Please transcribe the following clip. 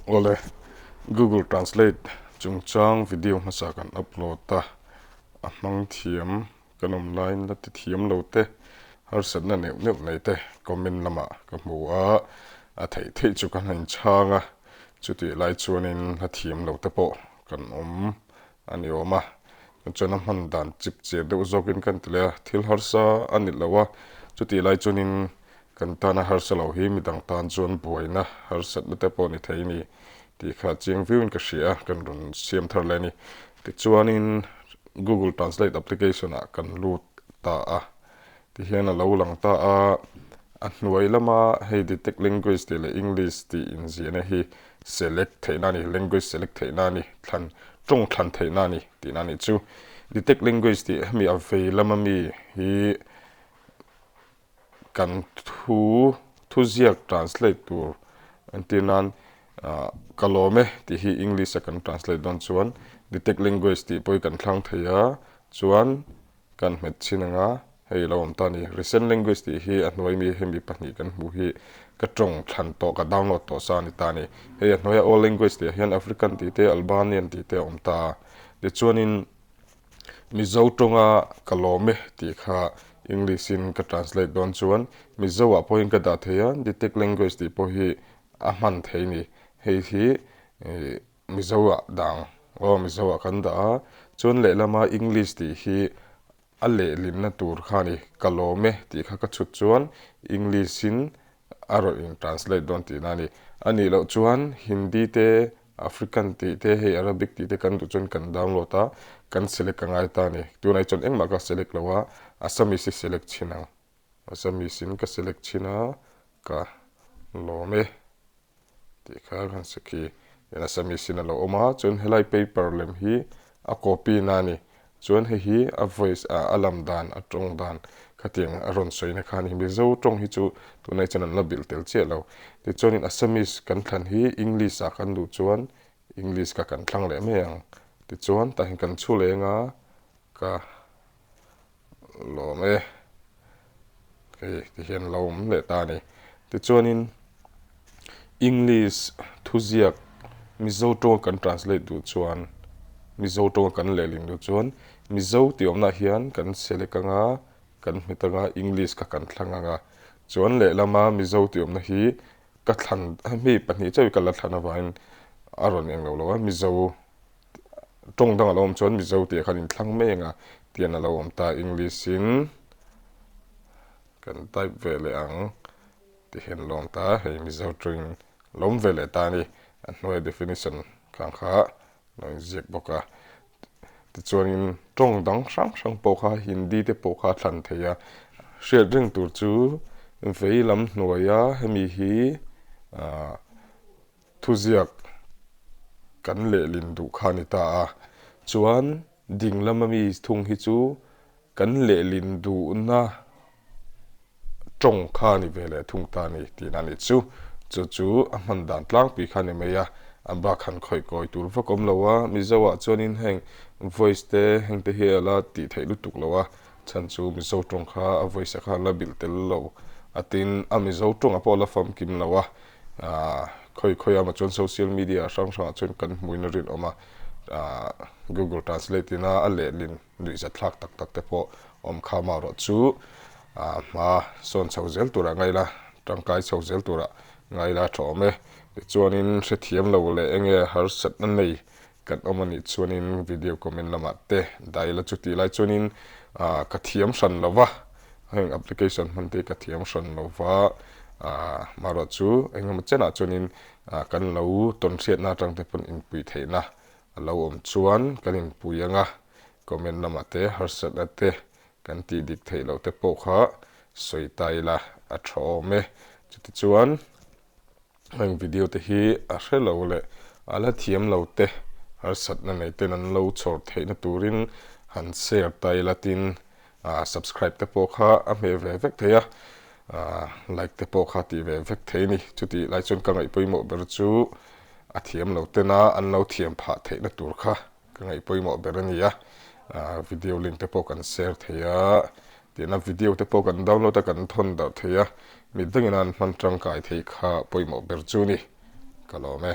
Awle, Google Translate chungchang video hmasa kan upload a, a hmang thiam kan awm laiin la ti thiam lo te, harsatna neuh neuh nei te comment lamah ka hmu a, a theih theih chu ka han inchhang a, chutih lai chuanin la thiam lo te pawh kan awm a ni awm a, chuan a hman dan chip chiar deuh zawkin kan ti leh a, thil harsa a ni lo a, chutih lai chuanin kan tana harsa lo hi midang tan chuan buaina harsatna te pawh ni thei a ni tih kha chiang viauin ka hria a, kan rawn siam thar leh a ni. Tichuanin Google Translate application ah kan lut ta a, tihian a lo lang ta a, a hnuai lama hei detect language tih leh English tih inziahna hi select theihna a ni, language select theihna a ni, thlan tawng thlan theihna a ni tihna a nih chu. Detect language tih hemi a vei lama mi hi kan thu thuziak translate tur entir nan ah ka lawm e tih hi English a kan translate dawn chuan detect language tih pawh hi kan thlang thei a chuan kan hmet chhin ang a hei lo awm ta a ni recent language tih hi a hnuai mi hemi pahnih kan hmuh hi ka tawng thlan tawh ka download tawh sa a ni ta a ni hei a hnuaia all language tih ah hian African tih te Albanian tih te a awm ta a tichuanin. Mizo tawnga ka lawm e tih kha English in ka translate dawn chuan Mizo ah pawhin ka dah thei a, detect language tih pawh hi a hman thei a ni. Hei hi ih Mizo ah dang aw Mizo ah kan dah a, chuan lehlama English tih hi a lehlinna tur kha a ni. Ka lawm e tih kha ka chhut chuan English in a rawn in translate dawn tihna a ni. A nih loh chuan Hindi te African tih te hei Arabic tih te kan duh chuan kan download a, kan select a ngai ta a ni. Tunah hi chuan engmah ka select lo a, Assamese hi select chhin ang. Assamese in ka select chhin a, ka lawm e tih kha kan se khi. Tian Assamese in a lo awm a, chuan helai paper lem hi a copy na a ni. Chuan hei hi a voice ah a lam dan, a tawng dan khatiang a rawn sawina kha a ni. Mizo tawng hi chu tunah hi chuan an la bilh tel chiah lo. Tichuanin Assamese kan thlan hi English ah kan duh chuan English kha kan thlang leh mai ang. Tichuan tah hian kan chhu leng a, ka lawm e. Hei ti hian lo awm leh ta a ni. Tichuanin English thuziak Mizo tawnga kan translate duh chuan Mizo tawnga kan lehling duh chuan Mizo tih awmnaah hian kan select anga kan hmet anga English kha kan thlang anga chuan lehlama Mizo tih awmna hi ka thlan hemi pahnih chauh hi ka la thlan avangin a rawn eng lo lo a Mizo tawng dang a lo awm chuan Mizo tih ah khan inthlang mai anga tian a lo awm ta English in kan type ve leh ang. Ti hian lawm ta, hei Mizo tawngin lawm ve leh ta a ni. A hnuaia definition khang kha lo inziak bawk a. Tichuanin tawng dang hrang hrang pawh kha Hindi te pawh kha a thlan thei a. Hriat reng tur chu vei lam hnuaia hemi hi ah thuziak kan lehlin duh kha a ni ta a. Chuan ding lama mi thung hi chu Kan lehlin duhna tawng kha ni ve leh thung ta ni tihna ni chu. Chu chu a hman dan tlangpui kha ni mai a, a bak han khawih kawi tur vak awm lo a, Mizo ah chuanin heng voice te heng te hi a la tih theih lutuk lo a, chhan chu Mizo tawng kha a voice ah khan a la bilh tel lo a tin a Mizo tawngah pawh a la famkim lo a, aah khawi khawi ah chuan social media hrang hrang ah chuan kan hmuin a rinawm a, aah Google translate in a a lehlin. Nuihzat thlak tak tak te pawh awm kha mah erawh chu hma sawn chho zel turah ngaih la, tangkai chho zel turah ngaih la tha awm e. Tichuanin hrethiam lo leh enge harsatna nei kan awm anih chuanin video comment lamah te dai la chutih lai chuanin ka thiam hran lo va, heng application hman te hi ka thiam hran lo va, mah erawh chu engemaw chenah chuanin kan lo tawnhriatna atang te pawn inpui theihna A lo awm chuan kan inpui ang a, comment lamah te harsatna te kan tih dik theih loh te pawh kha sawi ta ila a tha awm e. Chutichuan heng video te hi a hre lo leh a la thiam lo te harsatna nei ten an lo chhawr theihna turin han share ta ila tin subscribe te pawh kha a hmeh ve vek thei a, like te pawh kha tih ve vek thei a ni. Chutih lai chuan ka ngaih pawimawh ber chu a thiam lo tena an lo thiam phah theihna tur kha ka ngaih pawimawh ber a ni a, video link te pawh kan share thei a, tihna video te pawh kan download a kan thawn darh thei a, mi dangin an hman tangkai theih kha pawimawh ber chu a ni, ka lawm e.